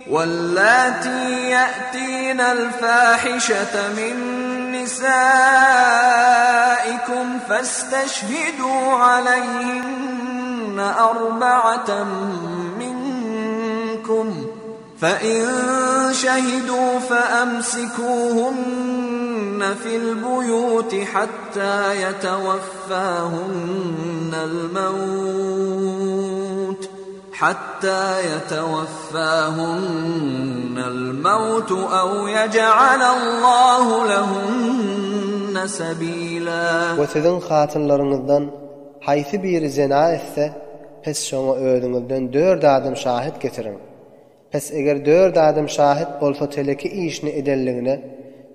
Wallati ýa'tinal fahişete min nisaikum festeşhidû aleýhinne arba'aten minkum fe in şehidû fe emsikûhunne fil buýuti hatta ýeteweffâhunnel mewt. Hatta ýetewaffahunna al-mawtu aw ýej'alallahu lahunna sabila. We siziň hatynlaryňyzdan haýsy biri zina etse, pes şoňa özüňizden dört adam şahyt getiriň. Pes eger dört adam şahyt bolsa teleki işini edenligine,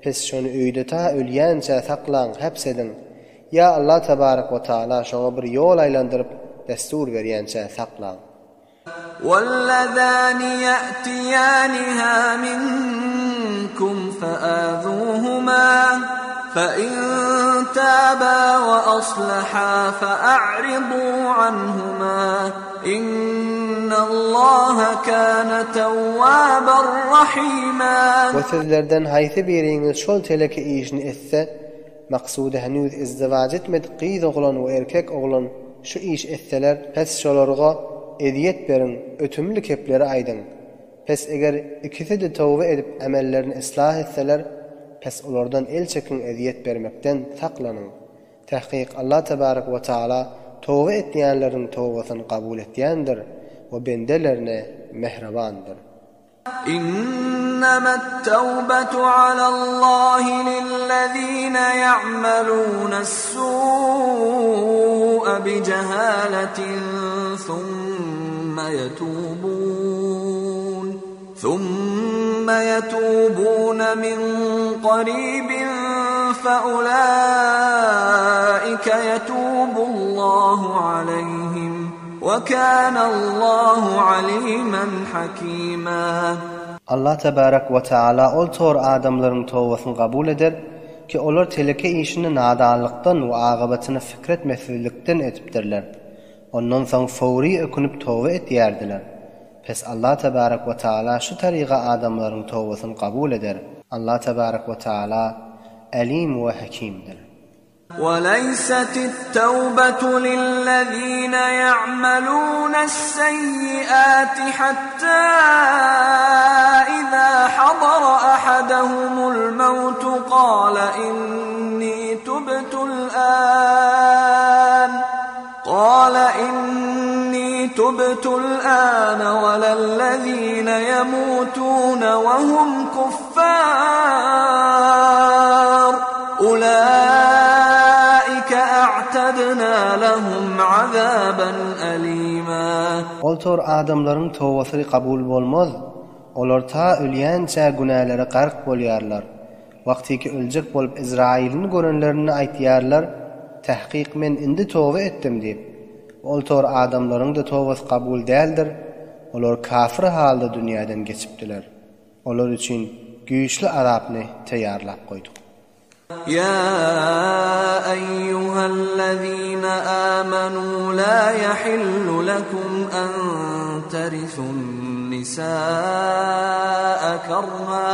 pes şony öýde ta ölýänçä saklaň, häps ediň. Ýa Allah tebarek we taala şoňa bir ýol aýlandyryp destur berýänçä saklaň. Wellezani ýa'tiýaniha minkum fe'azuhuma fe in taba we aslaha fe'a'ridu anhuma innallaha kana tawwaban rahima. We sizlerden haýsy biriňiz şol teleki işini etse, Maksudy henüz izdiwaç etmedik gyz oglan we erkek oglan şu iş etseler, pes şolarga ezýet beriň, ötümli kepleri aýdyň. Pes eger ikisi-de toba edip emellerini yslah etseler, pes olardan el çekiň ezýet bermekden saklanyň. Tahkyk Allah tebarek we taala toba etýänleriň tobasyny kabul etýändir we bendelerine mähribandyr. Innemet-tewbetu alallahi lillezine ya'melunes-su'a bijehaletin thumma yetubun thumma yetubun min qaribin feulaike yetubullahu aleyhim We kanallahu alimen hakima. Allah tebarek we taala ol tor adamlaryň tobasyny kabul eder ki olar teleke işini nadanlykdan we agybatyny fikr etmesizlikden edipdirler. Ondan soň fowry ökünip toba etýärdiler. Pes Allah tebarek we taala şu taryga adamlaryň tobasyny kabul eder. Allah tebarek we taala Alim we Hekimdir. وَلَيْسَتِ التَّوْبَةُ لِلَّذِينَ يَعْمَلُونَ السَّيِّئَاتِ حَتَّى إِذَا حَضَرَ أَحَدَهُمُ الْمَوْتُ قَالَ إِنِّي تُبْتُ الْآنَ قَالَ إِنِّي تُبْتُ الْآنَ وَلَا الَّذِينَ يَمُوتُونَ وَهُمْ كُفَّارٌ أُولَٰئِكَ أَعْتَدْنَا لَهُمْ عَذَابًا أَلِيمًا. Ol tor adamlaryň tobasy kabul bolmaz, olar ta ölýänçä günälere gark bolýarlar. Wagtyky öljek bolup Ezraýylyny görenlerinde aýtýarlar, Tahkyk men indi toba etdim diýip. Ol tor adamlaryň-da tobasy kabul däldir, olar kafir halda dünýäden geçipdiler. Olar üçin güýçli azapny teýýarlap goýduk. Ýa eýýuhellezine âmenû lâ ýahillu lekum en terisun-nisâe kerhâ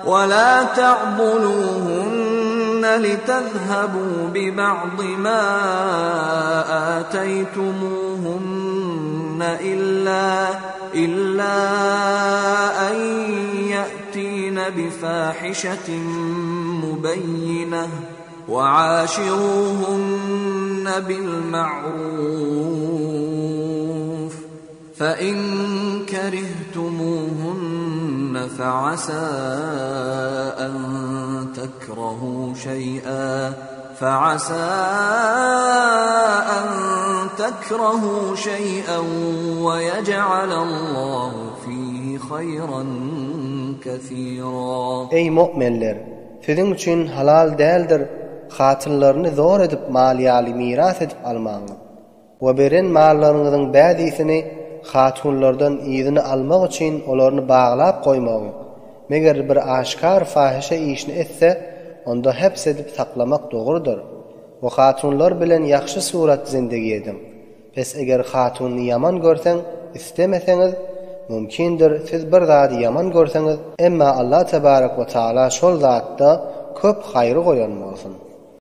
we lâ ta'dulûhunne litezhebû biba'di mâ âteytumûhunne illâ illâ en ýe'tîne bifâhişetin mubeýýineh we âşirûhunne bil-ma'rûf fe in kerihtumuhunne fe asâ en tekrehû şey'en fe asâ en tekrehû şey'en we yec'alallahu fîhî haýran kesîrâ. Eý, mu'minler! Siziň üçin halal däldir hatynlaryny zor edip mal ýaly miras edip almagyňyz we beren mallaryňyzyň bäzisini hatunlardan yzyna almak üçin olaryny baglap goýmagyň, meger bir aşkar fahyşa işini etse, onda heps edip saklamak dogrudyr. We hatunlar bilen ýagşy surat zindegi ediň. Pes eger hatunyny ýaman görseň, istemeseňiz, Mümkindir, siz bir zady ýaman görseňiz, emma Allah tebarek we taala şol zatda köp haýry goýan bolsun.